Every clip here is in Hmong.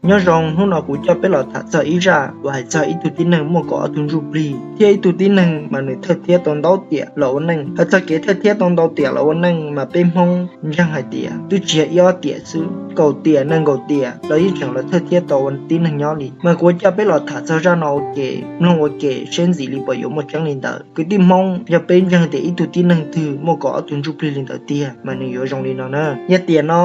Nyob zoo, hnub no kuv coj peb los tham txog ib zaj uas hais txog ib tug tib neeg muaj kaum ob tug ntsuj plig thiab ib tug tib neeg mas nws thawj thiab tau ntau tiam los ua neej. Hais txog kev thawj thiab tau ntau tiam los ua neej mas peb Hmoob ntseeg hais tias twb tsis yog ib ob tiam xwb, kaum tiam nees nkaum tiam los yeej tseem los thawj thiab tau ua tib neeg nyob li. Mas kuv coj peb los tham txog zaj no ua ke, mloog ua ke seb ntxim li puas yuav muaj tseeb li ntawd. Kwv tij Hmoob, yog peb ntseeg tias ib tug tib neeg twg muaj kaum ob tug ntsuj plig li ntawd tiag mas nws yuav zoo li no na. Yog tiam no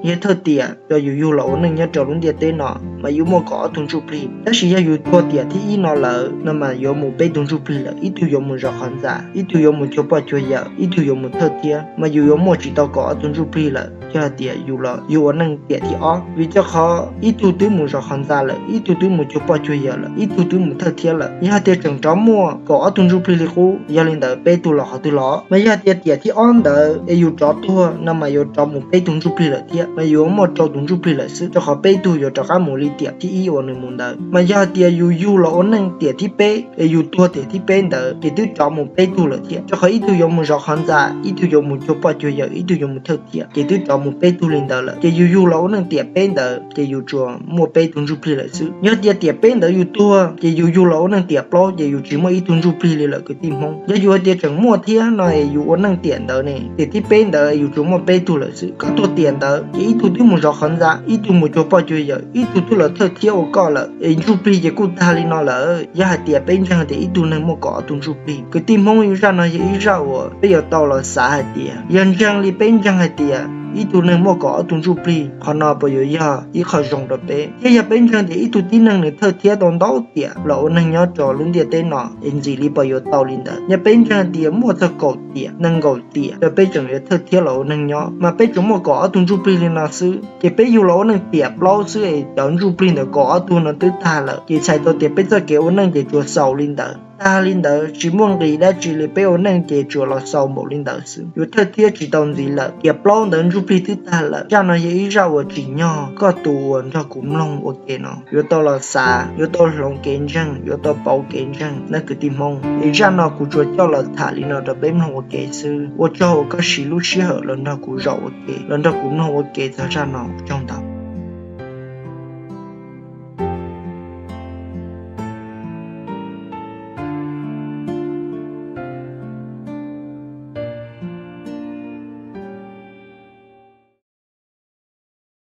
yog thawj tiam uas yus yug los ua neej nyob rau lub ntiaj teb no mas yuav muaj kaum ob tug ntsuj plig, tab sis yog yus tuag tiam thib ib no lawm no mas yuav mus peb tug ntsuj plig lawm, ib tug yuav mus zov qhov ntxa, ib tug yuav mus cuag poj cuag yawm, ib tug yuav mus thawj thiab, mas yus yuav muaj tsis tau kaum ob tug ntsuj plig lawm yog hais tias yus los yug ua neej tiam thib ob. Vim rau qhov ib tug twb mus zov qhov ntxa lawm, ib tug twb mus cuag poj cuag yawm lawm, ib tug twb mus thawj thiab lawm. Yog hais tias tseem rov muaj kaum ob tug ntsuj plig li qub, yog li ntawd peb tug los qhov twg los? Mas yog hais tias tiam thib ob ntawd es yus rov tuag no mas yuav rov mus peb tug ntsuj plig lawm thiab, mas yuav muaj rau tus ntsuj plig lawm xwb, rau qhov peb tug yuav rov qab mus li tiam thib ib uas nws mus ntawd. Mas yog hais tias yus yug los ua neej tiam thib peb es yus tuag tiam thib peb ntawd ces twb rov mus peb tug lawm thiab, rau qhov ib tug yuav mus zov qhov ntxa, ib tug yuav mus cuag poj cuag yawm, ib tug yuav mus thawj thiab, ces twb rov mus peb tug li ntawd lawm. Ces yus yug los ua neej tiam peb ntawd ces yus tsuas muaj peb tug ntsuj plig lawm xwb. Yog tias tiam peb ntawd yus tuag ces yus yug los ua neej tiam plaub ces yus tsis muaj ib tug ntsuj plig li lawm kwv tij Hmoob. Yog yus hais tias tseem muaj thiab no es yus ua neej tiam ntawd ne, tiam thib peb ntawd yus tsuas muaj peb tug lawm xwb. Koj tuag tiam ntawd ces ib tug twb mus zov qhov ntxa, ib tug mus cuag poj cuag yawm, ib tug twb los thawj thiab ua koj lawm es ntsuj plig ces kuj tag li no lawm. Yog hais tias peb ntseeg tias ib tug neeg muaj kaum ob tug ntsuj plig, kwv tij Hmoob, ib zaj no yog ib zaj uas peb yuav tau los xav hais tias yog ntseeg li peb ntseeg hais tias ib tug neeg muaj kaum ob tug ntsuj plig, qhov no puas yuav yog ib qho zoo rau peb? Thiab yog peb ntseeg tias ib tug tib neeg nws thawj thiab tau ntau tiam los ua neeg nyob rau lub ntiaj teb no es ntxim li puas yuav tau li ntawd? Yog peb ntseeg tias muaj txog kaum tiam nees nkaum tiam rau peb tseem yuav thawj thiab los ua neeg nyob, mas peb tsuas muaj kaum ob tug ntsuj plig li no xwb, ces peb yug los ua neej tiam plaub xwb es cov ntsuj plig ntawd kaum ob tug no twb tag lawm, ces txhais tau tias peb txoj kev ua neej ces tsuas xaus li ntawd, tag li ntawd, tsis muaj nqis dab tsi li, peb ua neej ces tsuas los xaus npaum li ntawd xwb, yuav thawj thiab tsis tau ntxiv lawm. Tiam plaub ntawd ntsuj plig twb tag lawm. Zaj no yog ib zaj uas tsim nyog koj tus uas nrog kuv mloog ua ke no yuav tau los xav, yuav tau hloov kev ntseeg, yuav tau pauv kev ntseeg nawb kwv tij Hmoob. Es zaj no kuv tsuas coj los tham li no rau peb mloog ua ke xwb. Ua tsaug uas koj siv lub sij hawm los nrog kuv zaum ua ke, los nrog kuv mloog ua ke txog zaj no. Ua tsaug ntau.